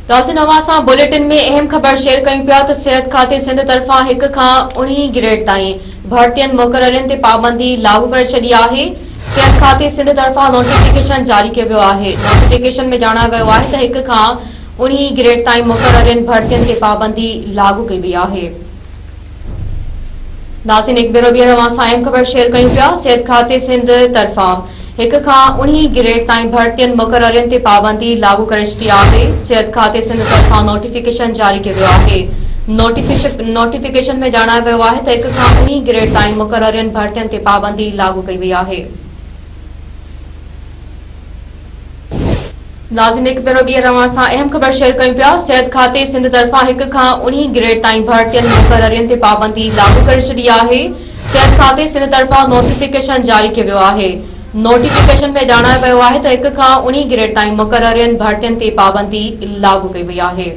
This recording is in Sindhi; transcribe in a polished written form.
ناظرين اوهان سان بليٽن ۾ اهم خبر شيئر ڪيون پيا ته صحت کاتي سنڌ طرفان هڪ کان اڻيهين گريڊ تائين ڀرتين مقررين تي پابندي لاڳو ڪري ڇڏي آهي صحت کاتي سنڌ طرفان نوٽيفڪيشن جاري ڪيو ويو آهي نوٽيفڪيشن ۾ ڄاڻايو ويو آهي ته هڪ کان اڻيهين گريڊ تائين مقررين ڀرتين تي پابندي لاڳو ڪئي وئي آهي. ناظرين هڪ ڀيرو ٻيهر اوهان سان اهم خبر شيئر ڪيون پيا صحت کاتي سنڌ طرفان هڪ کان اڻيهين گريڊ تائين ڀرتين مقررين تي پابندي لاڳو ڪري ڇڏي آهي صحت کاتي سنڌ طرفان نوٽيفڪيشن جاري ڪيو ويو آهي نوٽيفڪيشن ۾ ڄاڻايو ويو آهي ته هڪ کان اڻيهين گريڊ تائين مقررين ڀرتين تي پابندي لاڳو ڪئي وئي آهي. ناظرين هڪ ڀيرو ٻيهر اوهان سان اهم خبر شيئر ڪيون پيا صحت کاتي سنڌ طرفان هڪ کان اڻيهين گريڊ تائين ڀرتين مقررين تي پابندي لاڳو ڪري ڇڏي آهي صحت کاتي سنڌ طرفان نوٽيفڪيشن جاري ڪيو ويو آهي نوٽيفڪيشن ۾ ڄاڻايو ويو آهي ته هڪ کان اڻيهين گريڊ تائين مقررين ڀرتين تي پابندي لاڳو ڪئي وئي آهي.